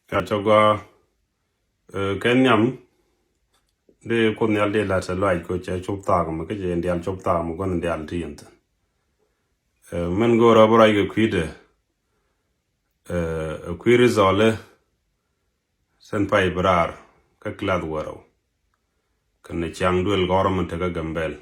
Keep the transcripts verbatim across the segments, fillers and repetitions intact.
Ca cɔk gɔaa, eh, kɛ nhiam. Di Kuoth Nhial di la̱t ɛ lɔaac kɛ cɛ cop thaak mɛ kä cɛ diaal cop thaak mɛ gua̱n diaal ti yɛn thin. Eh, mɛn go̱o̱r ɔ bä ruac kɛ kui̱dɛ. Eh, kui̱ result, eh, thin pay bi raar kä class wärɛw. Kɛnɛ ciaŋ duël gɔ̱rä min te kä Gambɛl.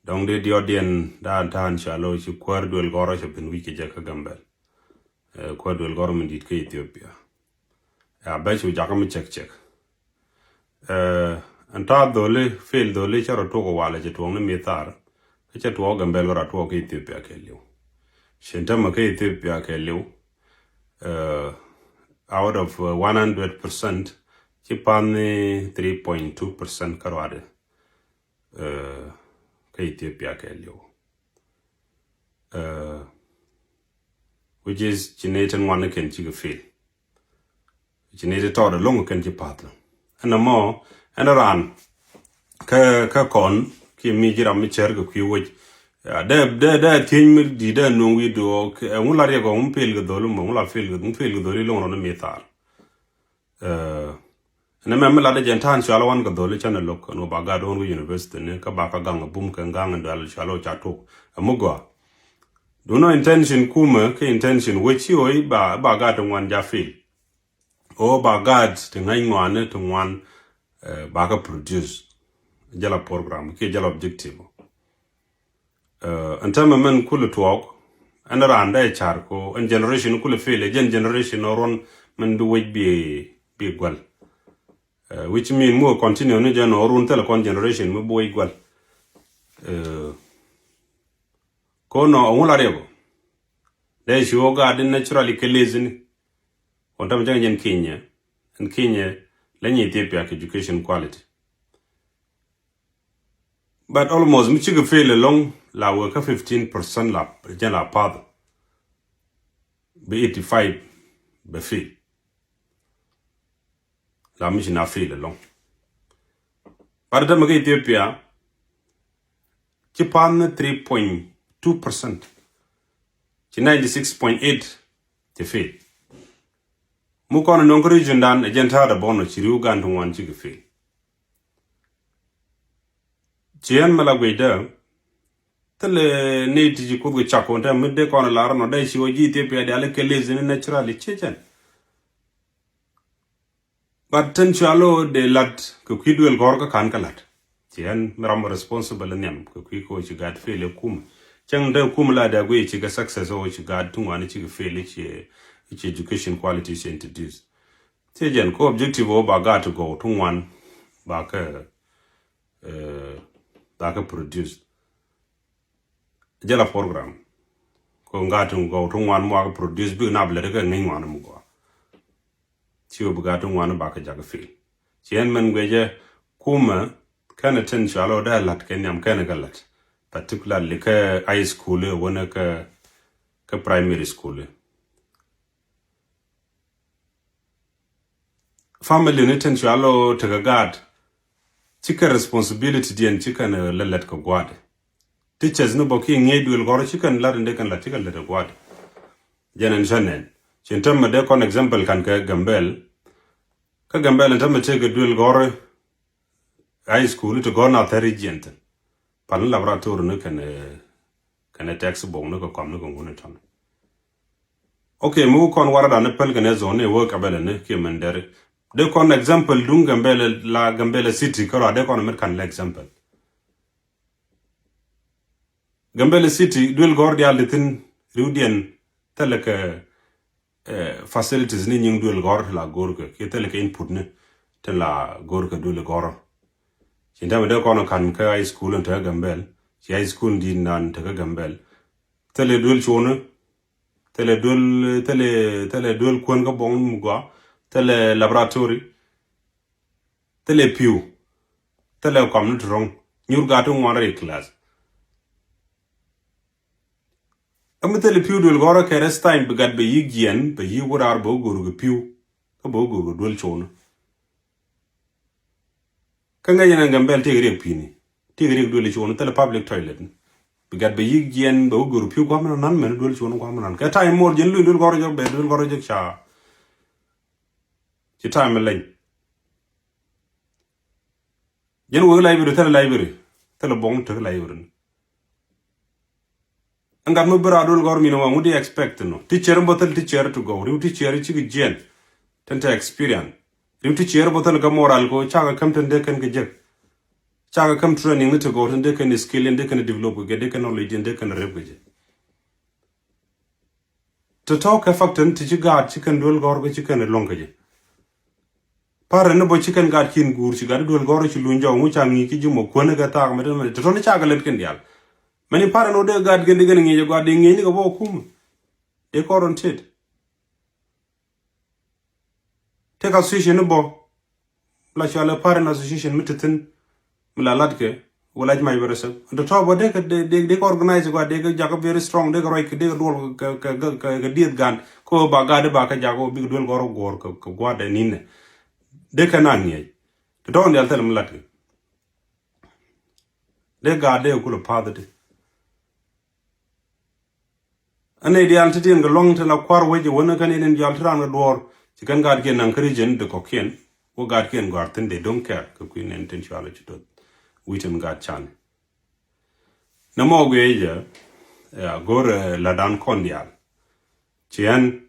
Dɔ̱ŋ di diɔt diɛn daan ta̱a̱n ca lo̱ ci kuäär duël gɔ̱rä ca ben wi̱c kɛ jɛ kä Gambɛl. Eh, kuäär duël gɔ̱rä min di̱t kä Ethiopia. Ya bɛ cu jakä mi cɛk cɛk. Eh, ɛn ta̱a̱ dholi, fail dholi cä rɔ tuɔk walɛ cɛ tuɔk ni mi thaar. Kä cɛ tuɔk Gambɛl kɛ rɔ tuɔk kä Ethiopia kɛ liw. Cin tämɛ kä Ethiopia kɛ liw. Eh, out of, eh, one hundred percent, ci pa̱n ni three point two percent kä ruadɛ, eh, kä Ethiopia kɛ liw. Eh, which is ci nɛy tin ŋuan ni kɛn cikɛ fail. Ci nɛy ti tɔɔdɛ loŋ kɛn ci pa̱th. Ɛn ɛmɔ, ɛn raan kä, kä kɔn kiɛ mi ji̱ ram mi cär kɛ kui̱ wec. Ya, dee, dee, dee thiec mi di̱t dee nuŋ wi̱i̱ duɔɔk, ɛŋu la riɛk ɔ, ŋu fail kɛ dholi mɔ, ŋu la fail kɛ, ŋu fail kɛ dholi loŋ rɔ ni mi thaar. Eh, ɛn ɛmɛ mi latdä jɛn ta̱a̱n cual wan kɛ dholi canɛ lo̱k, ɛn wä ba gat wan wi university ni, kä ba kä gaŋ a bum kɛ gaŋ in dual cual wä ca tok. Ɛ mi gɔaa. Duno intention kumɛ, kɛ intention wec ci wä ba, ba gat ti ŋuan ja fail. O ba gat ti ŋa̱c ŋuan, ti ŋuan, eh, ba kä produce. Jɛ la program, kiɛ jɛ la objective. Eh, ɛn tämɛ mɛn kulɛ tuɔɔk, ɛn raan dee car ko, ɛn generation kulɛ fail, ɛ jɛn generation ɔ ruɔn mɛn bi wec bi, bi gual. Eh, which mean mu continue ni jɛn ɔ run thilɛ kɔn generation mi bi wec gual. Eh, ko nɔ ŋu la riɛk ɔ. Dee ci wä gaat in naturally kɛ lazy ni. Kɔn tämɛ jɛn jɛn Kenya. Ɛn Kenya, lɛ nyi Ethiopia kɛ education quality. But almost mi cikɛ fail ɛlɔŋ la wee kä fifteen percent la jɛn la path. Bi eighty five bɛ fail. La mi ci na fail ɛlɔŋ. But tämɛ kä Ethiopia ci path ni three point two percent. Ci ninety six point eight ci fail. Mu kɔn nɔŋ kä region dan ɛ jɛn ta̱a̱dɛ bɔn ɔ ci riw gan ti ŋuan cikɛ fail. Ci ɛn mi la guic dee thilɛ ni ti ci Kuoth kɛ cak kɔn te mi dee kɔn lar nɔ dee ci wä ji̱ Ethiopia diali kɛ lazy ni naturally ci jɛn. But tin cual wä dee lat kɛ kui̱ duël gɔ̱r kä kan kä lat. Ci ɛn mi ram responsible nhiam kɛ kui̱ kɛ wä ci gat fail ɛ kum. Cäŋ dee kum la dee guic ci kɛ success wä ci gat ti ŋuan ci kɛ fail ci, ci education quality ci introduce. Ci jɛn ko objective wä ba gat ti gɔw ti ŋuan ba kɛ, eh, ba kɛ produce. Jɛ la program. Ko gat ti gɔw ti ŋuan mu ba kɛ produce bik na bi lɛ ti kɛ ŋi̱ny ŋuan mu gɔa. Ci wä bi gat ti ŋuan ba kɛ jakä fail. Ci ɛn mɛn guic jɛ kumɛ kɛnɛ tin cual wä dee lat kɛ nhiam kɛnɛ kɛ lat. Particularly kɛ high school wä ni kɛ, kɛ primary school. Family ni tin cual ɔ tekɛ gaat. Cikɛ responsibility diɛn cikɛ ni lɛ lɛt kɛ gua̱a̱dɛ. Teachers ni bɔ ki ŋi̱eec duël gɔ̱rä cikɛ ni lat in dee kɛn lat cikɛ lɛt kɛ gua̱a̱dɛ. Jɛn ɛn cä nɛn. Ci ɛn tämɛ dee kɔn example kan kɛ Gambɛl. Kä Gambɛl ɛn tämɛ tekɛ duël gɔ̱rä. High school ti gɔ̱r na thɛr ijiɛn thin. Pal ni laboratory ni kɛn, eh, kɛn textbook ni kɛ kɔm ni kɛ ŋun itɔn. Okay, mi wä kɔn waradan ni päl kɛn ɛ zone ni wä Gambɛl ni kiɛ mɛn dɛri. Dee kɔn example duŋ Gambɛl la Gambɛl city kɛ rɔ dee kɔn mɛt kan la example. Gambɛl city duël gɔ̱r diaal di thin riwdiɛn thilɛ kɛ, eh, facilities ni nyiŋ duël gɔ̱r ti la go̱r kɛ kiɛ thilɛ kɛ input ni ti la go̱r kɛ duël gɔ̱r. Ci tämɛ dee kɔn kan kä high school in te kä Gambɛl. Ci high school in di̱i̱t nan te kä Gambɛl. Thilɛ duël cuɔni. Thilɛ duël, thilɛ, thilɛ duël kuän kä buɔ̱ŋ mi gɔa. Thilɛ laboratory. Thilɛ pi̱w. Thilɛ kɔm ni ti ro̱ŋ. Nyuur gaat ti ŋuan rɛy class. Kä mi thilɛ pi̱w duël gɔ̱rä kɛ rest time bi gat bɛ yi̱k jiɛn, bɛ yi̱k wä raar bɛ wä go̱r kɛ pi̱w. Kä bɛ wä go̱r kɛ duël cuɔni. Kä ŋäc ɛn Gambɛl tëëk riɛk pi̱ni. Tëëk riɛk duël cuɔni thilɛ public toilet ni. Bi gat bɛ yi̱k jiɛn, bɛ wä go̱r pi̱w gua̱a̱m ni nan mɛn duël cuɔni gua̱a̱m ni nan. Kɛ time mɔr jiɛn luny duël gɔ̱rä jɔk bɛ duël gɔ̱rä jɔk ca. Ci time mi leny. Jɛn wek library, thilɛ library, thilɛ buɔ̱ŋ tek library ni. Ɛn gat mi bi raa duel gɔr mi ni wa ŋut di expect nɔ. Teacher bä thil teacher to go. Riw teacher cikɛ jiɛn. Tin te experience. Riw teacher bä thil kɛ moral ko cakɛ käm tin dee kɛn kɛ jek. Cakɛ käm training ni to go tin dee kɛn skill in dee kɛn develop kɛ jɛ, dee kɛn knowledge in dee kɛn rep kɛ jɛ. Tɔ̱tɔ̱ kɛ factor ti ci gaat ci kɛn duel gɔr kɛ ci kɛn luɔ̱ŋ kɛ jɛ. Parent ni bä ci kɛn gaat kin guur ci gat duel gɔr ci luny jɔk ŋu ca ŋi̱i̱c ki ji̱ mɔ kuäni kɛ thaak mɛ tɛn mɛ tɔ̱tɔ̱ ni ca kɛ lät kɛn diaal. Mɛni parent ni wä dee gaat kɛn di kɛn ŋi̱i̱c ɛ gɔaa di ŋi̱i̱c ni kɛ bä kum. Dee kɔr ɔn tet. Tëk association ni bɔ la cualɛ parent association mi ti thin mi la lat kɛ wala mac bɛ resep. Tɔ̱tɔ̱ bɔ dee kɛ dee kɛ organize gua dee kɛ jakä very strong dee kɛ ruac kɛ dee kɛ duɔl kɛ kɛ kɛ dieth gan ko ba gat ba kɛ jakä bik duel gɔr guɔr kɛ gua dee ninɛ. Dee kɛ na ŋiɛc tɔ̱tɔ̱ ni al thil mi lat kɛ dee gat dee kulɛ path ti. Ɛ nɛy diaal ti tin kɛ luaŋ ti la kua̱r wec ɛ wänä kɛn in in jɔal ti raan kɛ duɔ̱ɔ̱r ci kɛn gaatkiɛn naŋ kä region di kɔ̱kiɛn. Wä gaatkiɛn gɔ̱a̱r thin dee do̱ŋ kɛɛr kɛ kui̱ nɛn tin cualɛ ci toth. Wi̱i̱ tin gaat can. Nɛ mɔ guiɛ jɛ. Ya go̱r ɛ la̱tdan kɔn diaal. Ci ɛn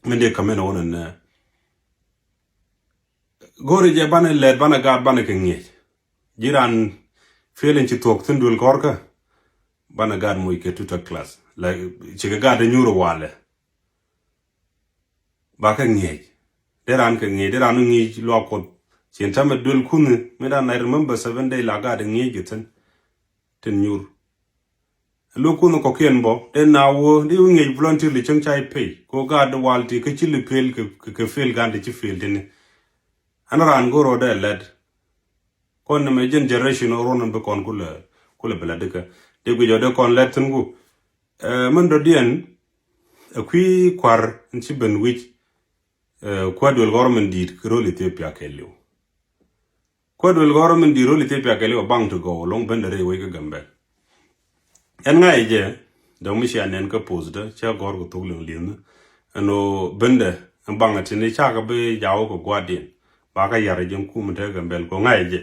min dee kämɛn ɛ wänä nɛ go̱r ɛ jɛ banɛ lɛt banɛ gaat banɛ kɛ ŋiɛc. Ji̱ raan feeling ci thuɔ̱k thi̱n duël kɔrkä. Banɛ gaat moc kɛ tutor class la cikɛ gaat nyuur walɛ. Ba kɛ ŋiɛc dee raan kɛ ŋiɛc dee raan ŋiɛc luak kuɔth. Cin tamɛ duël kunh mi raan I remember seven day la gaat ŋiɛc kɛ thi̱n. Tin nyuur luɔk kun kɔkiɛn bɔ dee na wä dee wä ŋiɛc volunteer li cäŋ ca i̱ pay ko gaat wal ti kä ci li pel kɛ pel gan ti ci pel tini. An raan go̱r rɔ dee lɛt kɔn ni mɛ jɛn generation ɔ ruɔn bi kɔn kulɛ kulɛ bi lɛt dikä dee guic ɔ dee kɔn lɛt thin ku. Mɛn dɔ̱diɛn ɛ kui̱ kua̱r in ci ben wi̱c. Kuäär duël gɔrɔ min di̱i̱t ki ro̱l Ethiopia kɛɛliw. Kuäär duël gɔrɔ min di̱i̱t ro̱l Ethiopia kɛɛliw ɛ baŋ ti gɔw loŋ bendɛ rɛy wec kä Gambɛl. Ɛn ŋa̱c jɛ dɔ̱ŋ mi cia nɛn kä poth dä cia gɔr kɛ thok liŋ li̱nh. Ɛn ɣöö bendɛ ɛn baŋ ɛ tin i̱ cakɛ bi jaw kɛ gua̱diɛn. Ba kä yar ɛ jɛn kum te Gambɛl kɛ ŋa̱c jɛ.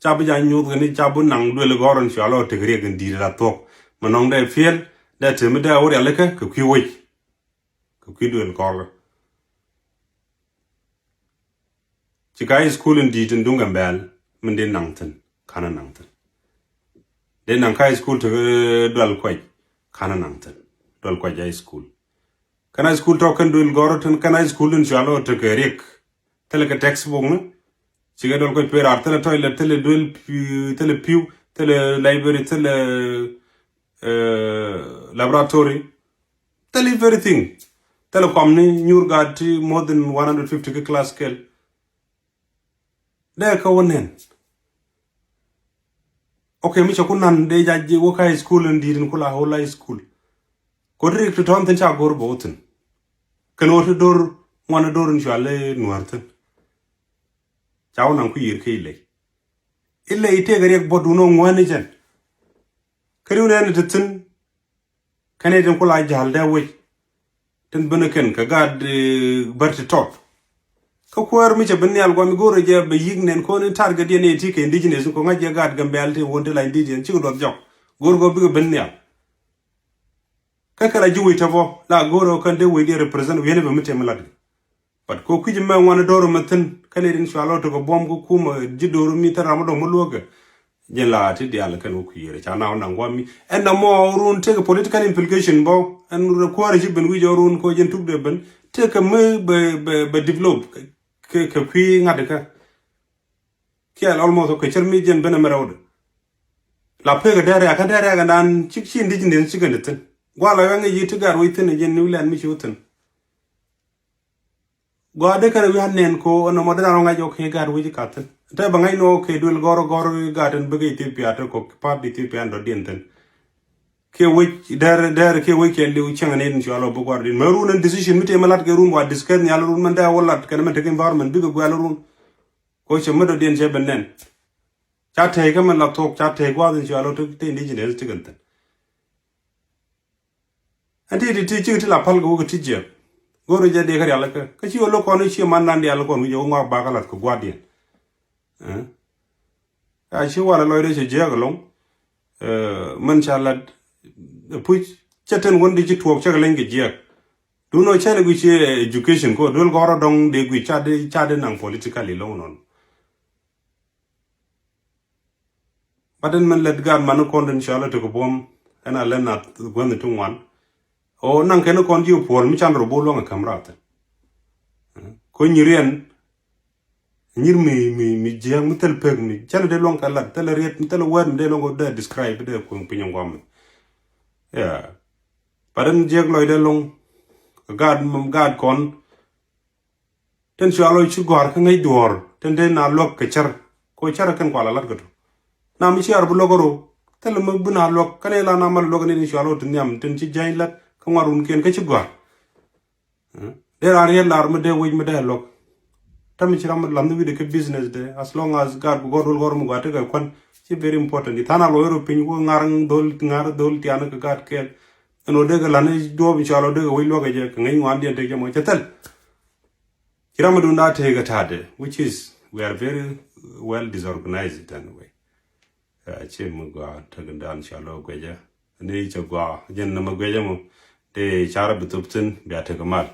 Ca bi ja nyuuth kɛ ni ca bi naŋ duël gɔr in cua lɔ tek riɛk in di̱i̱t la thuɔ̱k. Mi nɔŋ dee piɛl dee temi dee wä rialikä kɛ kui̱ wec. Kɛ kui̱ duël kɔrkä. Ci ka high school in di̱i̱t in duŋ Gambɛl min dee naŋ thi̱n kanɛ naŋ thi̱n. Dee naŋ ka high school tekɛ dual kuac kanɛ naŋ thi̱n. Dual kuac high school. Kɛn high school tɔk kɛn duël gɔrä tin kɛn high school in cua lɔ tekɛ riɛk. Thilɛ kɛ textbook ni. Cikɛ dual kuac peraar thilɛ toilet thilɛ duël pi̱w thilɛ pi̱w thilɛ library thilɛ laboratory. Thilɛ everything. Thilɛ kɔm ni nyuur gaat ti more than one hundred fifty kä class kɛl. Dee kä wä nɛn. Ok mi cɛ ku nan dee jac wä ka high school in di̱i̱t in ku la whole high school. Ko ti rik ti tɔ̱ɔ̱n thi̱n ca go̱r bä wä thi̱n. Kɛn wä ti do̱r ŋuan do̱r in cua lɛ nuäär thi̱n. Ca wä naŋ ku yiër kä ilɛy. Ilɛy tëëkɛ riɛk bɔt wun ɔ ŋuäni jɛn. Kä riw nɛn ti thi̱n. Kɛn itin ku la ja̱l dee wec. Tin ben kɛn kɛ gaat bär ti tɔt. Kä kuäär mi cɛ ben nhial guam i̱ go̱o̱rɛ jɛ bɛ yi̱k nɛn ko̱n in target yɛn i̱ ti kɛ indigenous ko ŋa̱c jɛ gaat Gambɛl ti won ti la indigenous cikɛ duɔth jɔk. Go̱o̱r kɔ bikɛ ben nhial. Kä kɛ la ji̱ wec tɛ bɔ la go̱o̱rɛ kɛn dee wec diɛ represent wi̱n i̱ bɛ mi tɛm lat. But ko kui̱c mɛ ŋuan do̱r mɛ thi̱n kɛn itin cua lɔ tekɛ buɔm kä kumɛ ji̱ do̱r mi thil ram mi dɔ̱ŋ mi luäkɛ. Ji̱n la ti diaal kɛn wä kui̱ yɛrɛ ca na wä naŋ guam mi ɛn na mɔ run tekɛ political implication bɔ ɛn kuäärɛ ci ben wi̱c ɔ run ko ji̱n tuk dee ben tekɛ mi bɛ bɛ bɛ develop kɛ kɛ kui̱ ŋa̱t kä. Kiɛl almost kɛ cär mi jiɛn ben ɛmɛ rɛwdɛ. La pekɛ dɛrɛ akä dɛrɛ akä nan cik ci indigenous cikɛ ni thi̱n gua̱l akä ŋi̱c yi ti gaat wec thi̱n jiɛn New Land mi ci wä thi̱n. Gua̱a̱r dee kɛn wi̱i̱ anɛn ko ɛn nɔmɔ dee dan ŋa̱c ɔ kɛ gaat wi̱c ka̱thi̱n. Te bɛ ŋa̱c nɔ kɛ duël gɔr gɔr gaat ɛn bikɛ Ethiopia te kɔ part Ethiopia ɛn dɔ̱diɛn thi̱n. Kɛ wec dɛr dɛr kɛ wec kɛ liw cieŋ ɛn in cua lɔ bi gua̱r din mɛ run ɛn decision mi te mɛ lat kɛ run wa discuss nhial run mɛn dee a wä lat kɛn mɛn tek environment bikɛ guɛl run. Ko cɛ mɛ dɔ̱diɛn cɛ bɛ nɛn. Ca tɛy kä mɛn la thuɔk ca tɛy gua̱a̱th in cua lɔ te indigenous ti kɛn thi̱n. Ɛn ti ti ti cik ti la pal kɛ wä kɛ ti jiɛk. Go̱o̱rɛ jɛ dee kä rial kä kä ci wä lo̱k kɔn ci man nan dial kɔn wi̱c ɛ wä ŋɔak bak a lat kɛ gua̱diɛn. Ɛ ci walɛ lɔcdɛ cɛ jiɛk ɛlɔŋ. Mɛn ca lat puc cɛ ten wän di ci tuɔɔk cɛ kɛ leny kɛ jiɛk. Duno cɛ ni guic ci education ko duel gɔrɔ dɔŋ dee guic ca dee ca dee naŋ politically lɔŋ nɔn. Bat ɛn mɛn lɛt gaat man ni kɔn den cɔal ɛ tek buɔ̱m ɛn a lɛn a guänh ti ŋuan. O naŋ kɛn kɔn ji̱ puɔl mi can rɔ bo luɔŋ ɛ käm rath. Ko nyiriɛn nyir mi mi mi jiɛk mi thil pek mi cɛn dee luɔŋ kɛ lat thil riet mi thil wɛt mi dee luɔŋ kɛ dee describe dee kueŋ piny ŋuam. Yeah. Bat ɛn jiɛk lɔc dee luɔŋ gaat gaat kɔn. Tin cua lɔ ci gɔ̱a̱r kä ŋäc duɔ̱ɔ̱r tin dee na luäk kɛ cär. Ko cär kɛn kual a lat kɛ tu. Na mi ci ar bi luäk ro thil mi bi na luäk kä ni la na mal luäk ni tin cua lɔ ti nhiam tin ci jäny lat kä ŋuarun kiɛn kä ci gɔ̱a̱r. Dee ran riet lar mi dee wec mi dee luäk. Tami ci ram mi lam ni wi̱dɛ kɛ business de as long as gaat bi gɔ̱r dol gɔ̱r mi gɔ̱a̱r ti kɛ kuan. Ci very important i than a lɔ yoro piny wä ŋar dhol ŋar dhol tian kɛ gaat kɛɛl. Ɛn wä dee kɛ lan ni duɔ̱ɔ̱p in cua lɔ dee kɛ wec luäk kɛ jɛ kɛ ŋäc ŋuan diɛn tek jɛ mɔ cɛ thil. Ci ram mi dun daa tëëk a ta̱a̱dɛ which is we are very well disorganized anyway. Ci mi gɔaa tek in dan cɔl ɔ guecä ni cɛ gɔaa jɛn nɔmɔ guecä mɔ. Dee car bi thop thin bia tek mal.